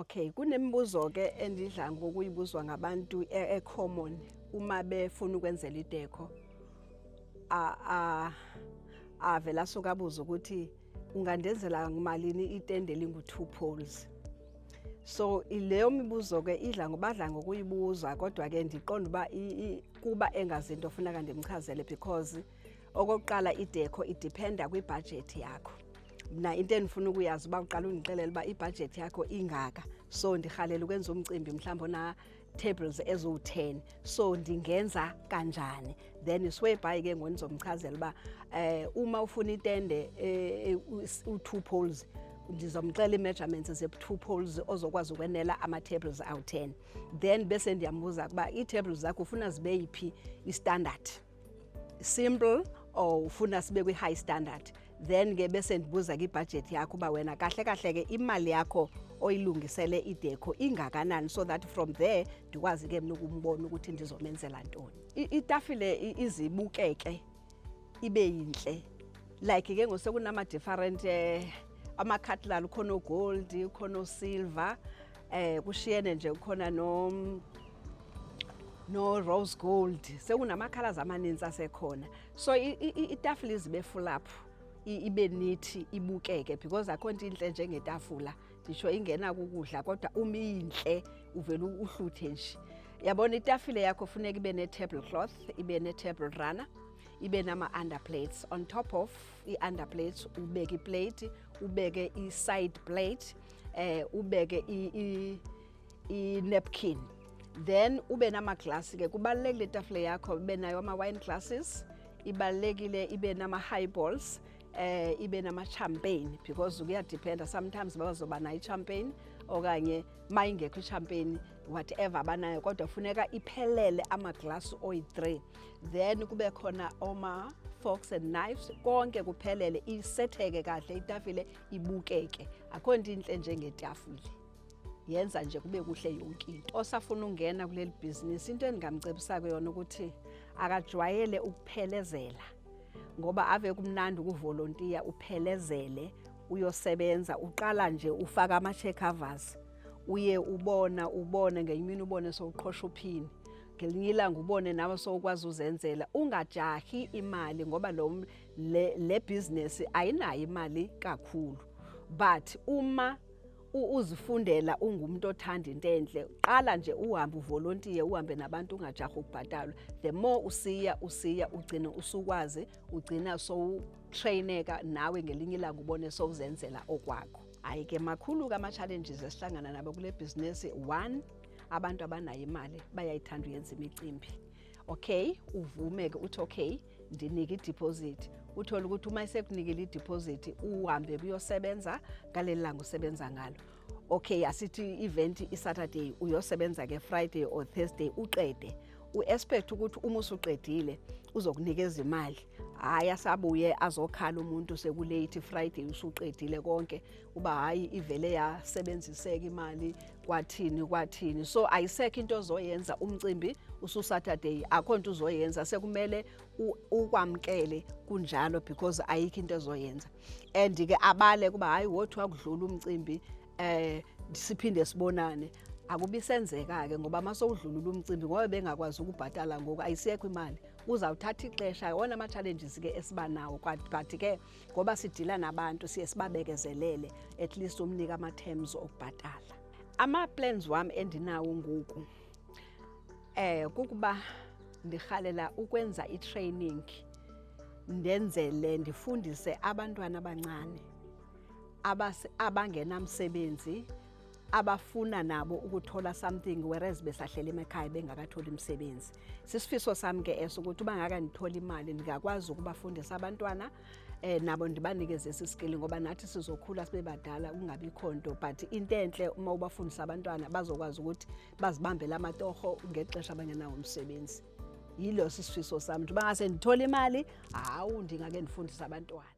Okay, kunemibuzo ke endidla ngokuyibuzwa ngabantu e-common uma befuna ukwenzela i-decor. A a avela asuka abuza ukuthi ungandenzela malini itende elingu-2 poles. So leyo mibuzo ke idla ngobadla ngokuyibuza, kodwa ke ndiqonda uba kuba engazinto funeka ndimchazele, because okokuqala i-decor idependa kwibhajethi yakho. Mna into endifuna ukuyazi uba uqala undixelela uba ibhajethi yakho ingaka, so ndirhalela ukwenza umcimbi mhlawumbi ona tables eziwu-10, so ndingenza kanjani? Then iswebhayi ke ngoku ndizomchazela uba uma ufuna itende u-2 poles, ndizomxela ii-measurements ze-2 poles ozokwazi ukwenela ama-tables awu-10. Then bese ndiyambuza ukuba ii-tables zakho ufuna zibe yiphi i-standard, simple or ufuna sibe kwi-high standard. Then ke bese ndibuza ke ibhajethi yakho uba wena kahle kahle ke imali yakho oyilungisele i-decor ingakanani, so that from there ndikwazi ke mna ukumbona ukuthi ndizomenzela ntoni. Itafile izibukeke ibe yintle, like ke ngosekunama-different ama-cutlery, ukhona o-gold, ukhona o-silver, kushiyene nje, kukhona no rose gold, sekunama-colors amaninzi asekhona. So itafula izibe full up, ibe neat, ibukeke, because akho nto intle njengetafula. Nditsho ingena kukudla, kodwa uma iyintle uvele uhluthe nje. Yabona, itafile yakho funeka ibe ne-table cloth, ibe ne-table runner, ibe nama-underplates. On top of i-underplates ubeke iplate, ubeke i-side plate, ubeke i-napkin, then ube namaglasi ke. Kubalulekile itafile yakho ibe nayo ama-wine glasses, ibalulekile ibe nama-high balls, ibe nama-champagne, because kuyadependa, sometimes bazoba nayo i-champagne okanye mayingekho i-champagne, whatever abanayo, kodwa funeka iphelele amaglasi oyi-3. Then kube khona oma forks and knives, konke kuphelele, isetheke kahle itafile, ibukeke. Akho nto intle njengetafile, yenza nje kube kuhle yonke into. Osafuna ungena kuleli bhizinisi, into endingamcebisa yona ukuthi akajwayele ukuphelezela, ngoba ave kumnandi ukuvolontiya, uphelezele uyosebenza. Uqala nje ufaka ama-chair covers, uye ubona ubone ngenye imini ubone sowuqhosha uphini, ngelinye ilanga ubone nawe sowukwazi uzenzela. Ungajahi imali, ngoba le business ayinayo imali kakhulu, but uma uzifundela, ungumuntu othanda into enhle, qala nje uhambe uvolontiye, uhambe nabantu, ungajahi ukubhatalwa. The more usiya usiya, ugcina usukwazi, ugcina sowutraineka nawe, ngelinye ilanga ubone sowuzenzela okwakho. Hayi ke, makhulu-ke ama-challenges esihlangana nabo kule bhizinisi. One, abantu abanayo imali bayayithanda uyenza imicimbi. Okay, uvume-ke uthi okay, ndinike i-deposit. Uthole ukuthi uma esekunikile i-deposit, uhambe kuyosebenza ngaleli langa usebenza ngalo. Okay, asithi i-event i-Saturday, uyosebenza ke Friday or Thursday, uqede. U-expect ukuthi uma usuqedile uzokunikeza imali. Hhayi, asabuye azokhala umuntu seku-late Friday, usuqedile konke, uba hhayi, ivele yasebenziseka imali, kwathini kwathini. So ayisekho into ozoyenza, umcimbi usu-Saturday, akho nto uzoyenza, sekumele ukwamkele kunjalo, because ayikho into ozoyenza. And ke abale kuba hayi, wothi wakudlula umcimbi siphinde sibonane, akubi senzeka ke, ngoba masowudlulula umcimbi, ngoba bengakwazi ukubhatala ngoku, ayisekho imali, uzawuthatha ixesha. Wona ama-challenges ke esiba nawo, but ke ngoba sidila nabantu siye sibabekezelele, at least umnika ama-terms okubhatala. Ama-plans wami endinawo ngoku kukuba ndirhalela ukwenza i-training, ndenzele ndifundise abantwana abancane abangenamsebenzi, abafuna nabo ukuthola something whereas besahleli emakhaya bengakatholi imisebenzi. Sisifiso sami ke eso ukuthi uba ngaka ndithola imali, ndingakwazi ukubafundisa abantwana nabo, ndibanikeze esi skill, ngoba nathi sizokhula sibe badala kungabikho nto. But into enhle uma ubafundisa abantwana, bazokwazi ukuthi bazibambele amatoho ngexesha abangenawo umsebenzi. Yilo sisifiso sami, ukuthi bangase ndithole imali, hawu, ndingake ndifundise abantwana.